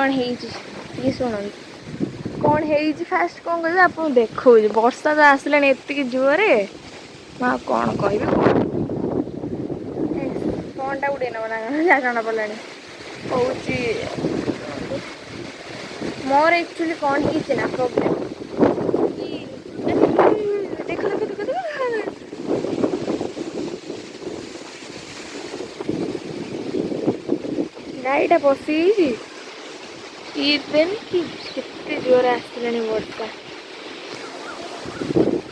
କ'ଣ ହେଇଛି ଟିକେ ଶୁଣନ୍ତୁ। କ'ଣ ହେଇଛି ଫାଷ୍ଟ କ'ଣ କହିବି ଆପଣଙ୍କୁ ଦେଖାଉଛି। ବର୍ଷା ତ ଆସିଲାଣି ଏତିକି ଜୋରରେ, ମୁଁ ଆଉ କ'ଣ କହିବି। ଫୋନ୍ଟା ଉଡ଼େଇ ନେବ ନା ଯାହା ଜଣା ପଡ଼ିଲାଣି। କହୁଛି ମୋର ଆକ୍ଚୁଆଲି କ'ଣ ହେଇଛି ନା ପ୍ରୋବ୍ଲେମ୍ କି, ଦେଖ ଦେଖ ଦେଖ ଦେଖ, ଗାଈଟା ପଶିଯାଇଛି କି ଦେନ୍ କି କେତେ ଜୋରରେ ଆସିଲାଣି ବର୍ଷା।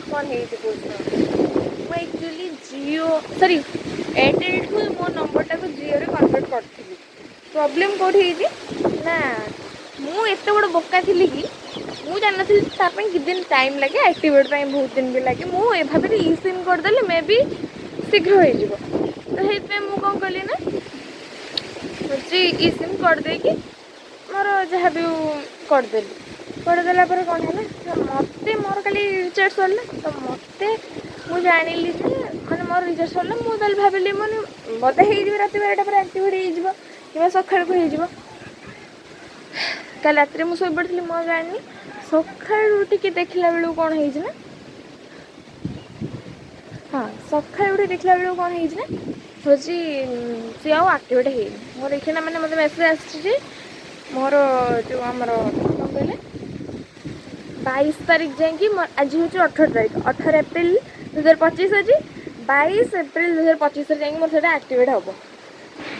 କ'ଣ ହେଇଛି କହୁଛି। ମୁଁ ଆକ୍ଚୁଆଲି ଜିଓ ସରି ଏୟାରଟେଲ୍ଠୁ ମୋ ନମ୍ବରଟାକୁ ଜିଓରେ କନଭର୍ଟ କରିଥିଲି। ପ୍ରୋବ୍ଲେମ୍ କେଉଁଠି ହେଇଛି ନା, ମୁଁ ଏତେ ବଡ଼ ବୋକା ଥିଲି କି ମୁଁ ଜାଣିନଥିଲି ତା ପାଇଁ କେତେ ଦିନ ଟାଇମ୍ ଲାଗେ ଆକ୍ଟିଭେଟ୍ ପାଇଁ, ବହୁତ ଦିନ ବି ଲାଗେ। ମୁଁ ଏ ଭାବିଲି ଇ ସିମ୍ କରିଦେଲେ ମେ ବି ଶୀଘ୍ର ହେଇଯିବ। ତ ସେଇଥିପାଇଁ ମୁଁ କ'ଣ କଲି ନା ହେଉଛି ଇ ସିମ୍ କରିଦେଇକି ମୋର ଯାହା ବି କରିଦେଲି। କରିଦେଲା ପରେ କ'ଣ ହେଲା ନା, ମୋତେ ମୋର କାଲି ରିଚାର୍ଜ ସରିଲା। ତ ମୋତେ ମୁଁ ଜାଣିଲି ଯେ ମାନେ ମୋର ରିଚାର୍ଜ ସରିଲା। ମୁଁ ତାହେଲେ ଭାବିଲି ମାନେ ବୋଧେ ହେଇଯିବ ରାତି 12ଟା ପରେ ଆକ୍ଟିଭେଟ୍ ହେଇଯିବ କିମ୍ବା ସକାଳକୁ ହେଇଯିବ। କାଲି ରାତିରେ ମୁଁ ଶୋଇପଡ଼ିଥିଲି, ମୁଁ ଆଉ ଜାଣିନି। ସକାଳୁ ଉଠିକି ଦେଖିଲା ବେଳକୁ କ'ଣ ହେଇଛି ନା, ହଁ, ସକାଳୁ ଉଠି ଦେଖିଲା ବେଳକୁ କ'ଣ ହେଇଛି ନା ହେଉଛି ସିଏ ଆଉ ଆକ୍ଟିଭେଟ୍ ହେଇନି। ମୁଁ ଦେଖିନା ମାନେ ମୋତେ ମେସେଜ୍ ଆସିଛି ଯେ ମୋର ଯେଉଁ ଆମର କ'ଣ କହିଲେ 22 ତାରିଖ ଯାଇକି, ଆଜି ହେଉଛି 18 ତାରିଖ, 18 ଏପ୍ରିଲ 2025 ଅଛି, 22 ଏପ୍ରିଲ 2025ରେ ଯାଇକି ମୋର ସେଇଟା ଆକ୍ଟିଭେଟ୍ ହେବ।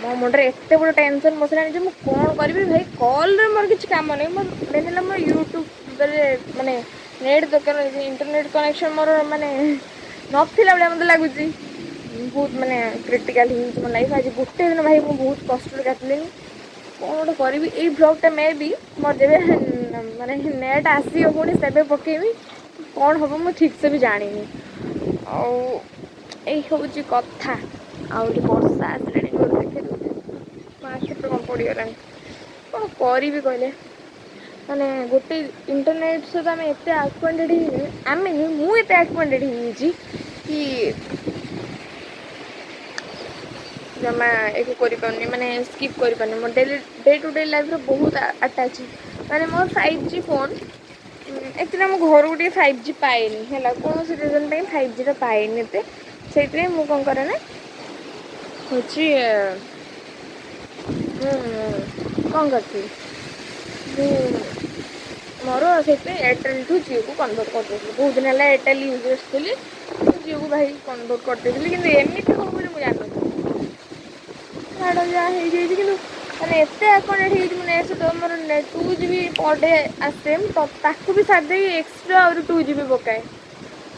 ମୋ ମୁଣ୍ଡରେ ଏତେ ବଡ଼ ଟେନସନ୍ ବସିଲାଣି ଯେ ମୁଁ କ'ଣ କରିବି ଭାଇ। କଲ୍ରେ ମୋର କିଛି କାମ ନାହିଁ। ମୋର ମେନ୍ ହେଲା ମୋର ୟୁଟ୍ୟୁବରେ ମାନେ ନେଟ୍ ଦରକାର, ଇଣ୍ଟରନେଟ୍ କନେକ୍ସନ୍ ମୋର ମାନେ ନଥିଲା ଭଳିଆ ମୋତେ ଲାଗୁଛି। ବହୁତ ମାନେ କ୍ରିଟିକାଲ୍ ହେଇଯାଇଛି ମୋ ଲାଇଫ୍। ଆଜି ଗୋଟେ ଦିନ ଭାଇ ମୁଁ ବହୁତ କଷ୍ଟରେ କାଟିଲିନି। କ'ଣ ଗୋଟେ କରିବି? ଏଇ ବ୍ଲଗ୍ଟା ମେ ବି ମୋର ଯେବେ ମାନେ ନେଟ୍ ଆସିବ ପୁଣି ସେବେ ପକେଇବି। କ'ଣ ହେବ ମୁଁ ଠିକ୍ସେ ବି ଜାଣିନି। ଆଉ ଏଇ ହେଉଛି କଥା। ଆଉ ଏଠି ବର୍ଷା ଆସିଲାଣି ଜୋର, ଦେଖେଇ ଦେଉଛି। ମୋ ଆଖି ତ କ'ଣ ପଡ଼ିଗଲାଣି। କ'ଣ କରିବି କହିଲେ? ମାନେ ଗୋଟେ ଇଣ୍ଟରନେଟ୍ ସହିତ ଆମେ ଏତେ ଆକ୍ୱାଣ୍ଟେଡ଼ ହେଇନି, ଆମେ ନୁହେଁ, ମୁଁ ଏତେ ଆକ୍ୱାଣ୍ଟେଡ଼ ହେଇଯାଇଛି କି ଜମା ଏକୁ କରିପାରୁନି, ମାନେ ସ୍କିପ୍ କରିପାରୁନି। ମୋ ଡେଲି ଡେ ଟୁ ଡେ ଲାଇଫ୍ରେ ବହୁତ ଆଟାଚ୍। ମାନେ ମୋର 5G phone actually ଆମ ଘରକୁ ଟିକେ 5G ପାଏନି ହେଲା, କୌଣସି ରିଜନ୍ ପାଇଁ 5Gଟା ପାଏନି ଏତେ। ସେଇଥିପାଇଁ ମୁଁ କ'ଣ କରେ ନା ହେଉଛି ମୁଁ କ'ଣ କରିଥିଲି, ମୁଁ ମୋର ସେଇଥିପାଇଁ ଏୟାରଟେଲ୍ଠୁ ଜିଓକୁ କନଭର୍ଟ କରିଦେଇଥିଲି। ବହୁତ ଦିନ ହେଲା ଏୟାରଟେଲ୍ ୟୁଜର୍ସ ଥିଲି, ଜିଓକୁ ଭାଇ କନଭର୍ଟ କରିଦେଇଥିଲି। କିନ୍ତୁ ଏମିତି ହେବ ବୋଲି ମୁଁ ଜାଣିନଥିଲି। ଛାଡ଼, ଯାହା ହେଇଯାଇଛି। କିନ୍ତୁ ମାନେ ଏତେ ଆକ୍ୱାଣ୍ଟେଡ଼ ହେଇଯାଇଛି ମୋ ନେଟ୍ ସହିତ। ମୋର ନେଟ୍ 2 GB per day ଆସେ, ମୁଁ ତାକୁ ବି ସାରିଦେଇ ଏକ୍ସଟ୍ରା ଆହୁରି 2 GB ପକାଏ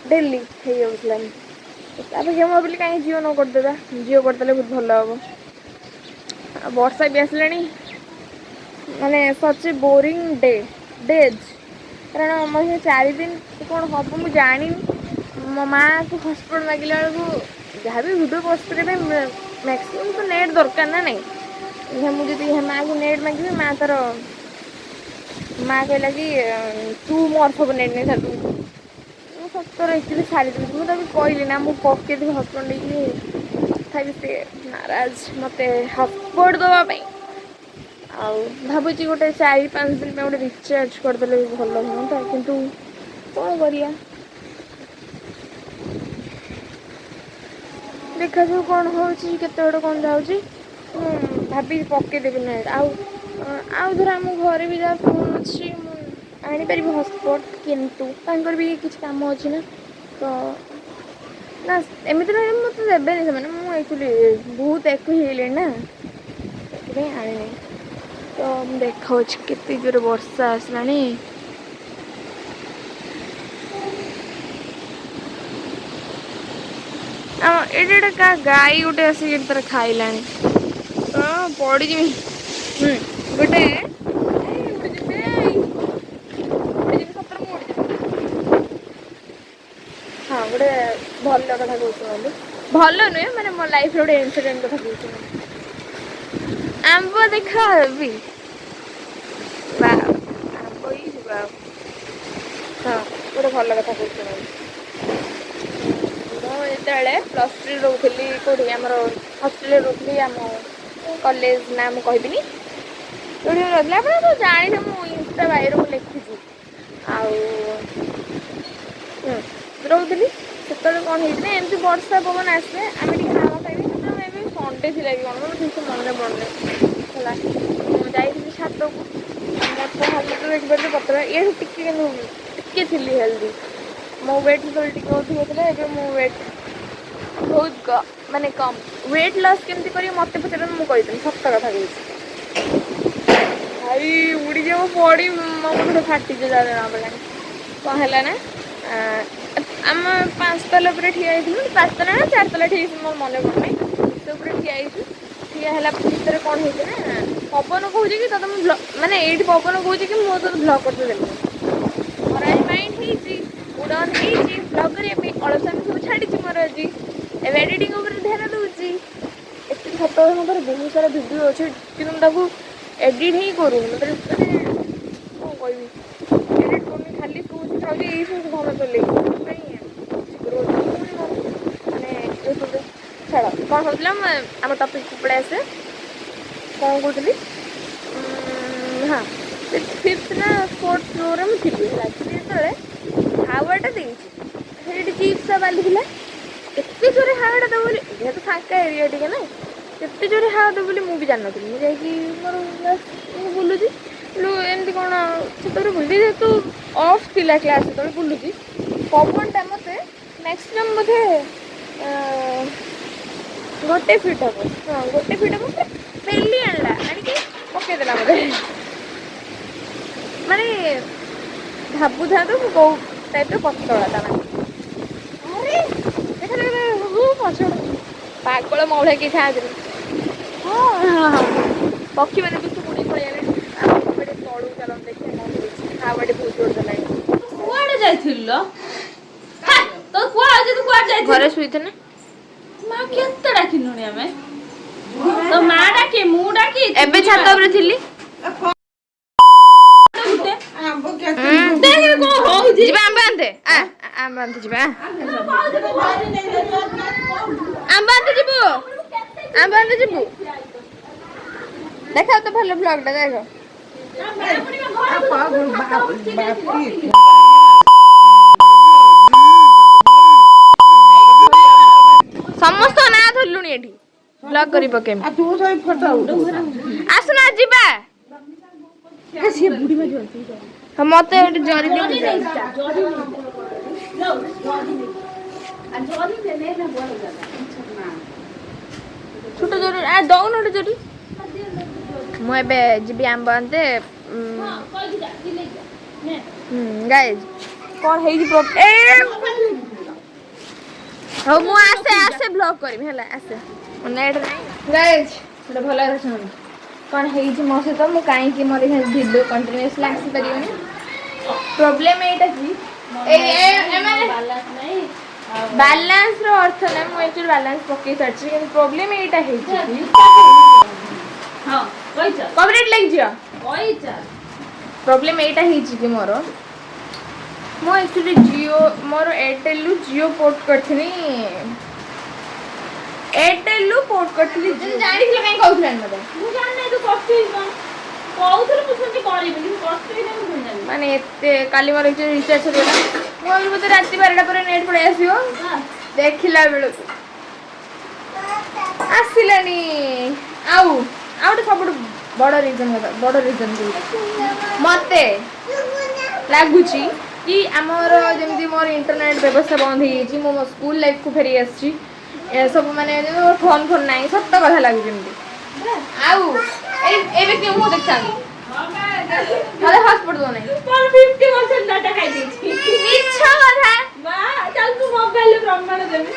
ଡେଲି ହେଇଯାଉଥିଲା। ତାପରେ ମୁଁ ଭାବିଲି କାହିଁକି ଜିଓ ନ କରିଦେବା, ଜିଓ କରିଦେଲେ ବହୁତ ଭଲ ହେବ। ଆଉ ବର୍ଷା ବି ଆସିଲାଣି। ମାନେ ସଚ୍ ଏ ବୋରିଂ ଡେଜ୍, କାରଣ ମୋ ସେ 4 ଦିନ କ'ଣ ହେବ ମୁଁ ଜାଣିନି। ମୋ ମାଆକୁ ହଟସ୍ପଟ୍ ମାଗିଲା ବେଳକୁ, ଯାହା ବି ଭିଡ଼ିଓ ପୋଷ୍ଟ କରିବା ପାଇଁ ମ୍ୟାକ୍ସିମମ୍ ତ ନେଟ୍ ଦରକାର ନା ନାହିଁ? ମୁଁ ଯଦି ମାଆକୁ ନେଟ୍ ମାଗିବି, ମା ତାର ମା କହିଲା କି ତୁ ମୋର ସବୁ ନେଟ୍ ନେଇ ସାରିଦେବୁ। ମୁଁ ସତରେ ଆକ୍ଚୁଆଲି ସାରିଦେଉଛି। ମୁଁ ତାକୁ କହିଲି ନା ମୁଁ ପକେଇଦେବି ହଟସ୍ପଟ୍ ନେଇକି। ତଥାପି ସେ ନାରାଜ ମୋତେ ହଟସ୍ପଟ୍ ଦେବା ପାଇଁ। ଆଉ ଭାବୁଛି ଗୋଟେ 4-5 ଦିନ ପାଇଁ ଗୋଟେ ରିଚାର୍ଜ କରିଦେଲେ ବି ଭଲ ହୁଅନ୍ତା, କିନ୍ତୁ କ'ଣ କରିବା, ଦେଖାଯାଉ କ'ଣ ହେଉଛି, କେତେ ବାଟ କ'ଣ ଯାଉଛି। ମୁଁ ଭାବିକି ପକେଇଦେବି ନେଟ୍। ଆଉ ଧର ଆମ ଘରେ ବି ଯାହା ଫୋନ୍ ଅଛି, ମୁଁ ଆଣିପାରିବି ହଟସ୍ପଟ୍, କିନ୍ତୁ ତାଙ୍କର ବି କିଛି କାମ ଅଛି ନା। ତ ନା ଏମିତି ନୁହେଁ ମୋତେ ଦେବେନି ସେମାନେ। ମୁଁ ଆକ୍ଚୁଆଲି ବହୁତ ଏକୁ ହେଇଗଲିଣି ନା, ସେଥିପାଇଁ ଆଣିନି। ତ ମୁଁ ଦେଖାଉଛି କେତେ ଜୋରେ ବର୍ଷା ଆସିଲାଣି। ଆମ ଏଇଠି ଗୋଟେ କାହା ଗାଈ ଗୋଟେ ଆସିକି ଏଠି ତାର ଖାଇଲାଣି। ହଁ, ପଡ଼ିଯିବି। ଗୋଟେ ଉଡ଼ିଯିବି, ଉଡ଼ିଯିବି, ସତରେ ମୁଁ ଉଡ଼ିଯିବି। ହଁ, ଗୋଟେ ଭଲ କଥା କହୁଛି ଶୁଣନ୍ତୁ। ଭଲ ନୁହେଁ, ମାନେ ମୋ ଲାଇଫ୍ରେ ଗୋଟେ ଇନସିଡେଣ୍ଟ କଥା କହୁଛି ମୁଁ। ଆମ୍ବ ଦେଖ ବି ବା ଆମ୍ବ ହିଁ। ହଁ, ଗୋଟେ ଭଲ କଥା କହୁଛି ଶୁଣନ୍ତୁ। ମୁଁ ଯେତେବେଳେ +3 ରହୁଥିଲି, କେଉଁଠି ଆମର ହଷ୍ଟେଲରେ ରହୁଥିଲି, ଆମ କଲେଜ ନାଁ ମୁଁ କହିବିନି। ଯୋଉଠି ମୁଁ ରହୁଥିଲି, ଆପଣ ତ ଜାଣିଥିବେ, ମୁଁ ଇନଷ୍ଟା ବାୟୋରେ ମୁଁ ଲେଖିଛି। ଆଉ ରହୁଥିଲି ସେତେବେଳେ କ'ଣ ହେଇଛି ନା, ଏମିତି ବର୍ଷା ପବନ ଆସେ, ଆମେ ଟିକେ ହାୱା ଖାଇବି। ସେତେବେଳେ ଏବେ ସଣ୍ଡେ ଥିଲା କି କ'ଣ, ମୋର ଠିକ୍ ସେ ମନେ ପଡ଼ୁନି। ହେଲା, ମୁଁ ଯାଇଥିଲି ଛାତକୁ। ମୋର ତ ହାଲତ ଦେଖିପାରୁଛ ପତଳା, ଏଇଠୁ ଟିକେ, କିନ୍ତୁ ଟିକେ ଥିଲି ହେଲ୍ଦି। ମୋ ୱେଟ୍ ସେତେବେଳେ ଟିକେ ଅଧିକ ଥିଲା, ଏବେ ମୋ ୱେଟ୍ ବହୁତ ମାନେ କମ୍। ୱେଟ୍ ଲସ୍ କେମିତି କରିବି ମୋତେ ପଚାରନ୍ତୁ, ମୁଁ କହିଦେବି। ସତ କଥା କହୁଛି ଭାଇ। ଉଡ଼ିଯିବ ପଡ଼ି ମୋ ମୁଣ୍ଡ ଫାଟିଯିବ, ଯାହା ଜଣା ପଡ଼ିଲାଣି। କ'ଣ ହେଲା ନା, ଆମେ ପାଞ୍ଚ ତାଲା ଉପରେ ଠିଆ ହେଇଥିଲୁ। ପାଞ୍ଚ ତାଲା ନା ଚାରି ତାଲା, ଠିକ୍ ମୋର ମନେ ପଡ଼ୁନି। ସେ ଉପରେ ଠିଆ ହେଇଛୁ। ଠିଆ ହେଲା ଭିତରେ କ'ଣ ହେଇଛି ନା, ପବନ କହୁଛି କି ତତେ ମୁଁ ମାନେ ଏଇଠି ପବନ କହୁଛି କି ମୁଁ ତୋତେ ଭ୍ଲଗ୍ କରିତେ ଦେବିନି। ମୋର ଆଜି ମାଇଣ୍ଡ ହେଇଛି, ମୁଡ୍ ଅନ୍ ହେଇଛି ଭ୍ଲଗ୍ କରିବା ପାଇଁ। ଅଳସୁଆମି ସବୁ ଛାଡ଼ିଛି ମୋର ଆଜି, ଏବେ ଏଡ଼ିଟିଂ ଉପରେ ଧ୍ୟାନ ଦେଉଛି। ଏତିକି ସତ କଥା, ମୋ ପାଖରେ ବହୁତ ସାରା ଭିଡ଼ିଓ ଅଛି, କିନ୍ତୁ ମୁଁ ତାକୁ ଏଡ଼ିଟ୍ ହିଁ କରୁନି। ମୋତେ ମାନେ କ'ଣ କହିବି, ଏଡ଼ିଟ୍ କରୁନି, ଖାଲି ଶୋଉଛି, ଖାଉଛି, ଏଇସବୁ ଧନ୍ଦା ଚଲେଇଛି। ସେଥିପାଇଁ କିଛି କରୁନି ପୁଣି ମୋ ମାନେ ୟୁଟ୍ୟୁବରେ। ଛାଡ଼, କ'ଣ ହେଉଥିଲା, ମୁଁ ଆମ ଟପିକ୍କୁ ପଳେଇ ଆସେ। କ'ଣ କହୁଥିଲି? ହଁ, ସେ ଫିଫ୍ଥ ନା ଫୋର୍ଥ ଫ୍ଲୋରରେ ମୁଁ ଥିଲି। ହେଲା, ଥିଲି ଯେତେବେଳେ ହାୱାଟା ଦେଇଛି, ସେଇଠି ଚିପ୍ସ ବାଲି ଥିଲା। ଏତେ ଜୋରେ ହାୱାଟା ଦେବ ବୋଲି, ଯେହେତୁ ଫାଙ୍କା ଏରିଆ ଟିକେ ନା, ଏତେ ଜୋରେ ହାୱା ଦେବ ବୋଲି ମୁଁ ବି ଜାଣିନଥିଲି। ମୁଁ ଯାଇକି ମୋର ବାସ୍ ମୁଁ ବୁଲୁଛି ଏମିତି କ'ଣ ସେତେବେଳେ ବୁଲୁଛି, ଯେହେତୁ ଅଫ୍ ଥିଲା କ୍ଲାସ୍ ସେତେବେଳେ ବୁଲୁଛି। ପବନଟା ମୋତେ ମ୍ୟାକ୍ସିମମ୍ ବୋଧେ ଗୋଟେ ଫିଟ୍ ହବ, ହଁ, ଗୋଟେ ଫିଟ୍ ହବ, ପୁରା ପେଲି ଆଣିଲା, ଆଣିକି ପକେଇଦେଲା ମୋତେ। ମାନେ ଭାବୁଥାନ୍ତୁ ମୁଁ କୋଉ ଟାଇପ୍ର ପତଳା। ତା ମାନେ ଆରେ ଦେଖ ଦେଖ ଦେଖ, ପଛ ପାଗଳ ମୋ ଭଳିଆ କେହି ଥାଆନ୍ତିନି। ହଁ, ପକ୍ଷୀମାନେ ବି ସବୁ ଉଡ଼ିକି ପଳେଇଗଲେଣି। ଆଉ ଏବେ ଟିକେ ତଳକୁ ଚାଲନ୍ତୁ, ଦେଖିବା କ'ଣ ହେଇଛି। ହାୱା ବହୁତ ଜୋର ଦେଲାଣି। କୁଆଡେ ଯାଇଥିଲୁ ଲୋ? ତ କୁଆଡେ, ତୁ କୁଆଡେ ଯାଇଥିଲୁ? ଘରେ ଶୋଇଥିଲେ। ମା, କେତେ ଡାକିଲୁଣି ଆମେ? ତୋ ମା ଡାକି, ମୁଁ ଡାକି। ଏବେ ଛାତ ଉପରେ ଥିଲି। ଦେଖେ କଣ ହଉଛି। ଯିବା ଆମ୍ବ ଆନ୍ତେ, ଆ ଆମ୍ବ ଆନ୍ତେ ଯିବା। ଆମ୍ବ ଆନ୍ତେ ଯିବୁ, ଆମ୍ବ ଆନ୍ତେ ଯିବୁ। ଦେଖାଅ ତ ଭଲ ଭ୍ଲଗ ଟା ଦେଖ। ସମସ୍ତଙ୍କ ନାଁ ଧରିଲୁଣି ଏଠି, ଭ୍ଲଗ କରି ପକେଇବି। ଆସୁନା ଯିବା। ହଁ, ମତେ ଏଠି ଜରି ଦିଅ। ଛୋଟ ଜରି ଆ ଦଉନ ଗୋଟେ ଜରି। ମୁଁ ଏବେ ଯିବି ଆମ୍ବ ଆନ୍ତେ। ଗାଇଜ, କ'ଣ ହେଇଛି? ଏ ହଉ, ମୁଁ ଆସେ ଆସେ ଭ୍ଲଗ କରିବି। ହେଲା, ଆସେ, ନେଟ୍ ନାହିଁ। ଗାଇଜ, ଗୋଟେ ଭଲ କଥା ଶୁଣନ୍ତୁ, କ'ଣ ହେଇଛି ମୋ ସହିତ, ମୁଁ କାହିଁକି ମୋର ଭିଡ଼ିଓ କଣ୍ଟିନ୍ୟୁଅସଲି ଆସିପାରିବନି। ପ୍ରୋବ୍ଲେମ୍ ଏଇଟା କି ଏମାନେ ବାଲାନ୍ସର ଅର୍ଥ ନା, ମୁଁ ଆକ୍ଚୁଆଲି ବାଲାନ୍ସ ପକେଇ ସାରିଛି, କିନ୍ତୁ ପ୍ରୋବ୍ଲେମ୍ ଏଇଟା ହେଇଛି କି ହଁ, କହିଛ। କପିରାଇଟ୍ ଲାଗିଯିବ। କହିଛ। ପ୍ରୋବ୍ଲେମ୍ ଏଇଟା ହେଇଛି କି ମୋର, ମୁଁ ଆକ୍ଚୁଆଲି ଜିଓ, ମୋର ଏୟାରଟେଲରୁ ଜିଓ ପୋର୍ଟ କରିଥିଲି। ଏୟାରଟେଲରୁ ପୋର୍ଟ କରିଥିଲି। ଜାଣିଥିଲେ କାହିଁ କହୁଥିଲାନି ମୋତେ? ମୁଁ ଜାଣିନାହିଁ ତୁ କରିଥିଲୁ କଣ କହୁଥିଲୁ। ମୁଁ ସେମିତି କରିବିନି, ମୁଁ କରିଥିଲି ନା, ମୁଁ ପୁଣି ଜାଣିନି। ମାନେ ଏତେ କାଲି ମୋର ଆକ୍ଚୁଆଲି ରିଚାର୍ଜ ସରିଗଲା। ମୁଁ ଭାବିଲି ବୋଧେ ରାତି 12ଟା ପରେ ନେଟ୍ ପଳେଇ ଆସିବ, ଦେଖିଲା ବେଳକୁ ଆସିଲାନି। ଆଉ ଆଉ ଗୋଟେ ସବୁଠୁ ବଡ଼ ରିଜନ୍ କଥା, ବଡ଼ ରିଜନ୍ କହୁଛି, ମତେ ଲାଗୁଛି କି ଆମର ଯେମିତି ମୋର ଇଣ୍ଟରନେଟ୍ ବ୍ୟବସ୍ଥା ବନ୍ଦ ହେଇଯାଇଛି, ମୁଁ ମୋ ସ୍କୁଲ ଲାଇଫକୁ ଫେରି ଆସିଛି। ଏସବୁ ମାନେ ଯେମିତି ମୋର ଫୋନ୍ ଫୋନ୍ ନାହିଁ, ସତ କଥା ଲାଗୁଛି ଏମିତି। ଆଉ ଏଇ ଏବେ କେଉଁ ମୁହଁ ଦେଖିଥାନ୍ତି? ମତେ ହଟସ୍ପଟ ଦଉନାହିଁ। ମୋର 50% ଡାଟା ଖାଇଦେଇଛି। ମିଛ କଥା। ମା, ଚାଲ, ତୁ ମୋବାଇଲରେ ପ୍ରମାଣ ଦେବି।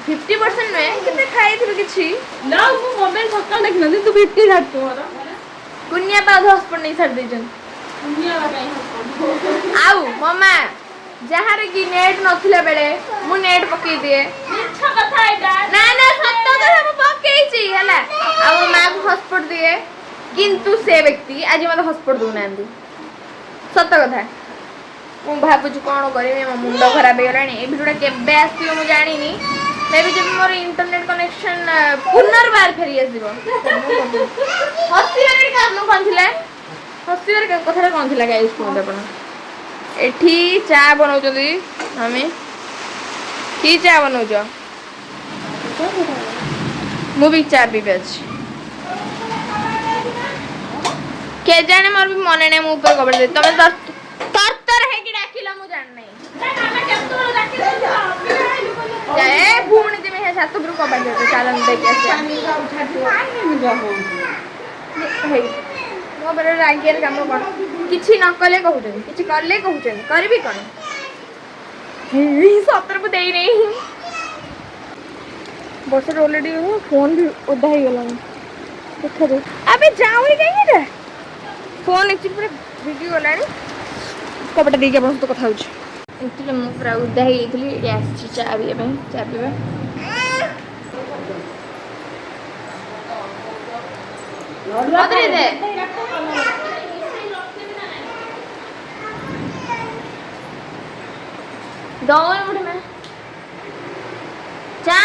50% ନୁହେଁ, କେତେ ଖାଇଥିଲୁ କିଛି? ନା, ମୁଁ ମୋବାଇଲ ସକାଳେ ଦେଖିନଥିଲି, ତୁ 50 ଛାଡିଛୁ ମୋର। କୁନିଆ ପା ଅଧ ହଟସ୍ପଟ ନେଇ ଛାଡ଼ି ଦେଇଛନ୍ତି। ଦୁନିଆ କାହିଁ ହଟସ୍ପଟ? ଆଉ ମୋ ମା, ଯାହାର କି ନେଟ୍ ନଥିଲା ବେଳେ ମୁଁ ନେଟ୍ ପକେଇ ଦିଏ। ମିଛ କଥା ଏଇଟା। ନା ନା, ସତ କଥା, ମୁଁ ପକେଇଛି। ହେଲା, ଆଉ ମୋ ମାକୁ ହଟସ୍ପଟ ଦିଏ, କିନ୍ତୁ ସେ ବ୍ୟକ୍ତି ଆଜି ମତେ ହଟସ୍ପଟ ଦଉନାହାନ୍ତି। ସତ କଥା। ମୁଁ ଭାବୁଛି କ'ଣ କରିବି, ମୋ ମୁଣ୍ଡ ଖରାପ ହେଇଗଲାଣି। ଏ ଭିଡ଼ିଓଟା କେବେ ଆସିବ ମୁଁ ଜାଣିନି। ମେ ବି ଯେବେ ମୋର ଇଣ୍ଟରନେଟ୍ କନେକ୍ସନ୍ ପୁନର୍ବାର ଫେରି ଆସିବ। ହସିବାର ଏଠି କାରଣ କ'ଣ ଥିଲା? ହସିବାର କଥାଟା କ'ଣ ଥିଲା ଗାଇସ୍, କୁହନ୍ତୁ ଆପଣ। ଏଠି ଚା ବନଉଛନ୍ତି ଆମେ। କି ଚା ବନଉଛ? ମୁଁ ବି ଚା ପିଇବି ଅଛି। କେଜାଣି, ମୋର ବି ମନେ ନାହିଁ। ମୁଁ ଉପରେ କବାଟ ଦେଇ, ତମେ ତରତର ହେଇକି ଡାକିଲ, ମୁଁ ଜାଣିନାହିଁ। ଏ ଭଉଣୀ ଯିବି ହେ ଛାତ ଉପରକୁ, କବାଟ ଦେଇ ଚାଲନ୍ତୁ, ଦେଇକି ଆସିବା। ହେଇ, ମୋ ଉପରେ ରାଗିବାର କାମ କ'ଣ? କିଛି ନ କଲେ କହୁଛନ୍ତି, କିଛି କଲେ କହୁଛନ୍ତି। କରିବି କ'ଣ? ହେଇ, ସତରେ ମୁଁ ଦେଇନାହିଁ। ବର୍ଷାଟା ଅଲରେଡ଼ି, ଫୋନ୍ ବି ଓଦା ହେଇଗଲାଣି। ଦେଖାଯାଉ। ଆବେ, ଯାଉନି କାହିଁକି ଏଇଟା? ଫୋନ୍ ଆକ୍ଚୁଆଲି ପୁରା ଭିଜି ଗଲାଣି। କବାଟ ଦେଇକି ଆପଣଙ୍କ ସହିତ କଥା ହେଉଛି। ଆକ୍ଚୁଆଲି ମୁଁ ପୁରା ଓଦା ହେଇଯାଇଥିଲି। ଏଠି ଆସିଛି ଚା ପିଇବା ପାଇଁ। ଚା ପିଇବା। ବଦଳେଇ ଦେ। ଦଉନି ବୁଢ଼ୀ ମା ଚା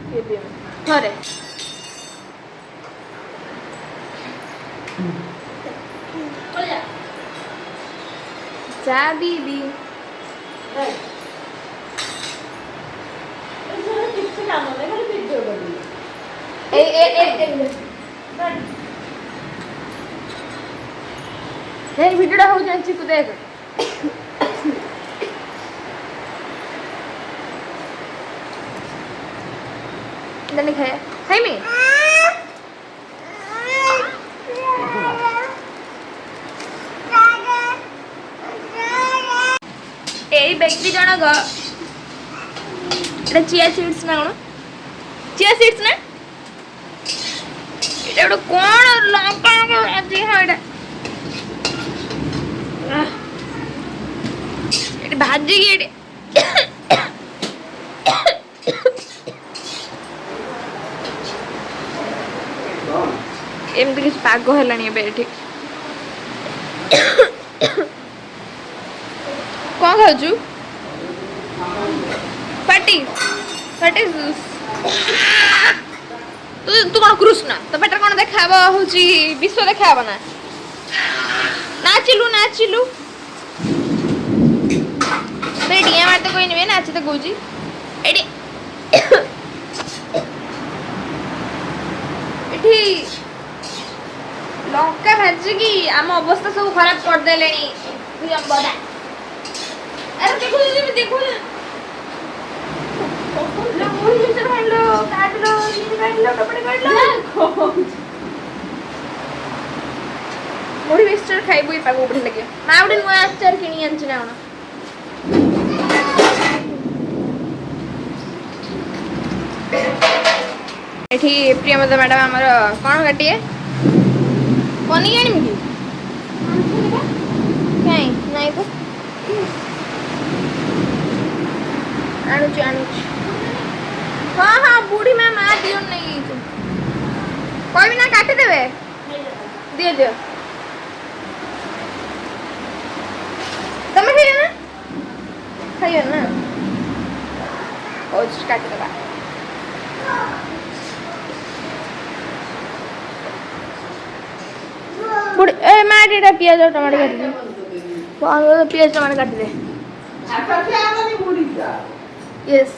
ପିଇବି ମୁଁ ଥରେ। ଚା ପିଇବି। କିଛି କାମ ନାହିଁ, ଖାଲି ଭିଡ଼ିଓ କରିବି। ଏଇ ଏଇ ଏଇ ଏଇ ଏଇ ଭିଡ଼ିଓଟା ହଉଛି। ଚିକୁ, ଦେଖ। ଦେନି ଖାଇବା। ଖାଇମି। ଏଇ ବ୍ୟକ୍ତି ଜଣକ, ଏଟା ଚିଆ ସିଡ୍ସ ନା କ'ଣ? ଚିଆ ସିଡ୍ସ ନା ଏଟା ଗୋଟେ କ'ଣ ଲଙ୍କା ଆଜି? ହଁ, ଏଇଟା ଏଠି ଭାଜିକି ଏଠି ଏମିତି କିଛି ପାଗ ହେଲାଣି ଏବେ। ଏଠି କ'ଣ ଖାଉଛୁ? ପାଟି ପାଟି। ତୁ କ'ଣ କୃଷ୍ଣ? ତୋ ପେଟରେ କ'ଣ ଦେଖାହବ? ହଉଛି ବିଶ୍ୱ ଦେଖାହବ ନା? ନାଚିଲୁ, ନାଚିଲୁ। ତୋ ଡିଆଁ ମାରିତେ କହିନି ବେ, ନାଚିତେ କହୁଛି ଏଠି। ଏଠି ଲଙ୍କା ଭାଜିକି ଆମ ଅବସ୍ଥା ସବୁ ଖରାପ କରିଦେଲେଣି ପ୍ରିୟମ୍ବଦା। ଆରେ, ଦେଖୁଛୁ ଯେମିତି ଦେଖୁଛୁ। ମୁଢି ମିକ୍ସଚର ଖାଇଲ, କାଟିଲ, କାଟିଲ, ଟମାଟୋ କାଟିଲ। ମୁଢି ମିକ୍ସଚର ଖାଇବୁ, ଏ ପାଗକୁ ବଢିଆ ଲାଗିବ। ମା ଗୋଟେ ନୂଆ ଆଚାର କିଣି ଆଣିଛି ନା କଣ? ଏଠି ପ୍ରିୟମତା ମ୍ୟାଡ଼ାମ ଆମର କ'ଣ କାଟିଏ? ପନିକି ଆଣିବି କି? କାଇଁ, ନାଇଁ ତ। ଆଣୁଛି, ଆଣୁଛି। ହଁ, ବୁଢ଼ୀ ମା, ମା ଦିଅନ ନେଇଯାଇଛି। କହିବି ନା କାଟିଦେବେ? ଦିଅ, ଦିଅ। ତମେ ଖାଇବ ନା? ଖାଇବ ନା? କହୁଛି, କାଟିଦେବା। ବୁଢ଼ୀ ଏ ମା, ଏଇଟା ପିଆଜ ଟମାଟୋ କାଟିଦେ। ପିଆଜ ଟମାଟୋ କାଟିଦେ। ୟେସ୍।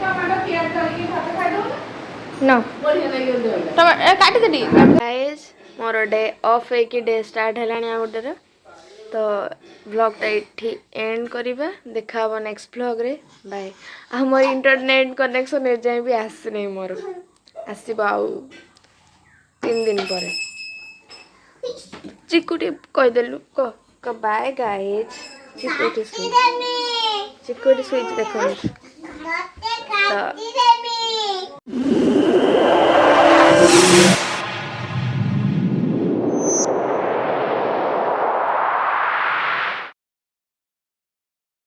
ଟମାଟୋ ପିଆଜ କରିକି ଭାତ ଖାଇଦଉନ। No. ବଢିଆ ଲାଗିବ ଦେହଟା। ଟମାଟୋ କାଟିଦେ ଟିକେ। ଗାଇଜ୍, ମୋର ଡେ ଅଫ୍ ହେଇକି ଡେ ଷ୍ଟାର୍ଟ ହେଲାଣି ଆଉ ଗୋଟେର। ତ ବ୍ଲଗ୍ଟା ଏଇଠି ଏଣ୍ଡ କରିବା। ଦେଖା ହେବ ନେକ୍ସଟ ବ୍ଲଗ୍ରେ। ବାଏ। ଆଉ ମୋର ଇଣ୍ଟରନେଟ୍ କନେକ୍ସନ୍ ଏଯାଏଁ ବି ଆସିନାହିଁ। ମୋର ଆସିବ ଆଉ 3 ଦିନ ପରେ। ଚିକୁ, ଟିକେ କହିଦେଲୁ। କହ କହ। Bye guys. ଚିକୁ ଏଠି ଶୋଇଛି, ଚିକୁ ଏଠି ଶୋଇଛି, ଦେଖନ୍ତୁ ତ।